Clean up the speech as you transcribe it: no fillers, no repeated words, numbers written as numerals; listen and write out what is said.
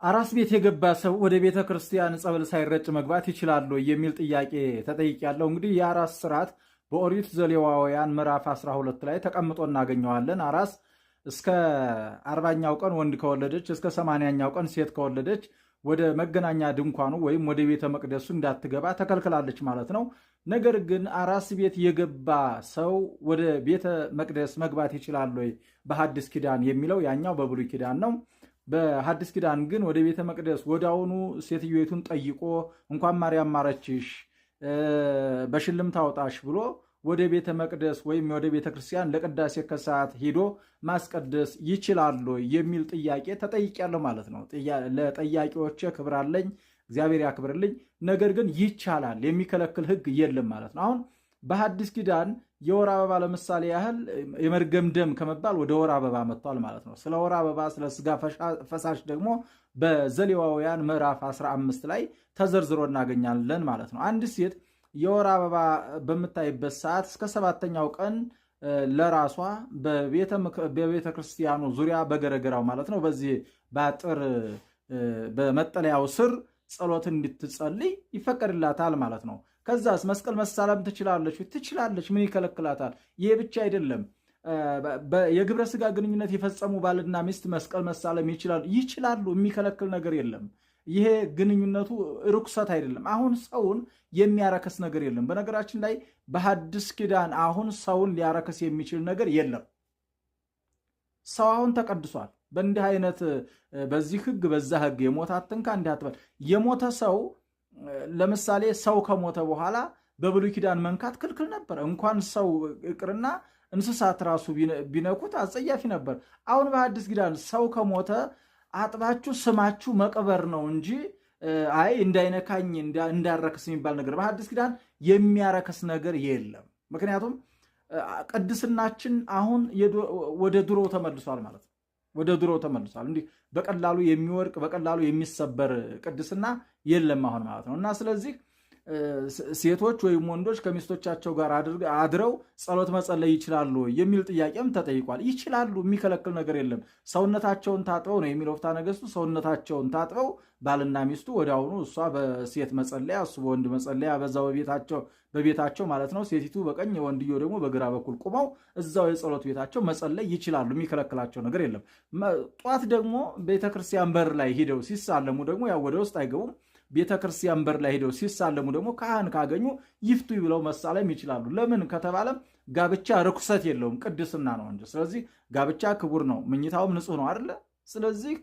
አራስ ቤት የገባ ሰው ወደ ቤተ ክርስቲያን ጸበል ሳይረጭ መግባት ይችላል የሚል ጥያቄ ተጠይቄያለሁ። እንግዲህ የአራስ ስርዓት በኦሪት ዘሌዋውያን ምዕራፍ 12 ላይ ተቀምጦ እናገኘዋለን። አራስ እስከ 40ኛው ቀን ወንድ ከወለደች፣ እስከ 80ኛው ቀን ሴት ከወለደች ወደ መገናኛ ድንኳኑ ወይም ወደ ቤተ መቅደሱ እንዳትገባ ተከልክላለች ማለት ነው። ነገር ግን አራስ ቤት የገባ ሰው ወደ ቤተ መቅደስ መግባት ይችላል ወይ በሐዲስ ኪዳን የሚለው ያኛው በብሉይ ኪዳን ነው። በሐዲስ ኪዳን ግን ወደ ቤተ መቅደስ ወዲያውኑ ሴትዮቱን ጠይቆ እንኳን ማርያም ማረችሽ በሽልም ታውጣሽ ብሎ ወደ ቤተ መቅደስ ወይም ወደ ቤተ ክርስቲያን ለቅዳሴ ከሰዓት ሂዶ ማስቀደስ ይችላሉ የሚል ጥያቄ ተጠይቄያለሁ ማለት ነው። ለጠያቂዎቼ ክብር አለኝ፣ እግዚአብሔር ያክብርልኝ። ነገር ግን ይቻላል፣ የሚከለክል ሕግ የለም ማለት ነው። አሁን በሐዲስ ኪዳን የወር አበባ ለምሳሌ ያህል የመርገም ደም ከመባል ወደ ወር አበባ መጥቷል ማለት ነው። ስለ ወር አበባ ስለ ስጋ ፈሳሽ ደግሞ በዘሌዋውያን ምዕራፍ 15 ላይ ተዘርዝሮ እናገኛለን ማለት ነው። አንድ ሴት የወር አበባ በምታይበት ሰዓት እስከ ሰባተኛው ቀን ለራሷ በቤተ ክርስቲያኑ ዙሪያ በገረገራው ማለት ነው፣ በዚህ በአጥር በመጠለያው ስር ጸሎት እንድትጸልይ ይፈቀድላታል ማለት ነው። ከዛስ መስቀል መሳለም ትችላለች? ትችላለች። ምን ይከለክላታል? ይሄ ብቻ አይደለም። የግብረ ስጋ ግንኙነት የፈጸሙ ባልና ሚስት መስቀል መሳለም ይችላሉ ይችላሉ። የሚከለክል ነገር የለም። ይሄ ግንኙነቱ ርኩሰት አይደለም። አሁን ሰውን የሚያረክስ ነገር የለም። በነገራችን ላይ በሐዲስ ኪዳን አሁን ሰውን ሊያረክስ የሚችል ነገር የለም። ሰው አሁን ተቀድሷል። በእንዲህ አይነት በዚህ ሕግ በዛ ሕግ የሞተ አትንካ እንዲህ አትበል። የሞተ ሰው ለምሳሌ ሰው ከሞተ በኋላ በብሉይ ኪዳን መንካት ክልክል ነበር። እንኳን ሰው ይቅርና እንስሳት ራሱ ቢነኩት አጸያፊ ነበር። አሁን በሐዲስ ኪዳን ሰው ከሞተ አጥባችሁ ስማችሁ መቅበር ነው እንጂ አይ እንዳይነካኝ እንዳረክስ የሚባል ነገር በሐዲስ ኪዳን የሚያረክስ ነገር የለም። ምክንያቱም ቅድስናችን አሁን ወደ ድሮ ተመልሷል ማለት ነው። ወደ ድሮ ተመልሷል። እንዲህ በቀላሉ የሚወርቅ በቀላሉ የሚሰበር ቅድስና የለም አሁን ማለት ነው። እና ስለዚህ ሴቶች ወይም ወንዶች ከሚስቶቻቸው ጋር አድረው ጸሎት መጸለይ ይችላሉ የሚል ጥያቄም ተጠይቋል። ይችላሉ፣ የሚከለክል ነገር የለም። ሰውነታቸውን ታጥበው ነው የሚለው ፍትሐ ነገሥቱ። ሰውነታቸውን ታጥበው ባልና ሚስቱ ወዲያውኑ እሷ በሴት መጸለያ እሱ በወንድ መጸለያ በዛው በቤታቸው ማለት ነው። ሴቲቱ በቀኝ ወንድየው ደግሞ በግራ በኩል ቁመው እዛው የጸሎት ቤታቸው መጸለይ ይችላሉ። የሚከለክላቸው ነገር የለም። ጧት ደግሞ ቤተክርስቲያን በር ላይ ሂደው ሲሳለሙ ደግሞ ያው ወደ ውስጥ አይገቡም። ቤተ ክርስቲያን በር ላይ ሄደው ሲሳለሙ ደግሞ ካህን ካገኙ ይፍቱ ብለው መሳለም ይችላሉ። ለምን ከተባለም ጋብቻ ርኩሰት የለውም ቅድስና ነው እንጂ። ስለዚህ ጋብቻ ክቡር ነው፣ ምኝታውም ንጹህ ነው አይደለ? ስለዚህ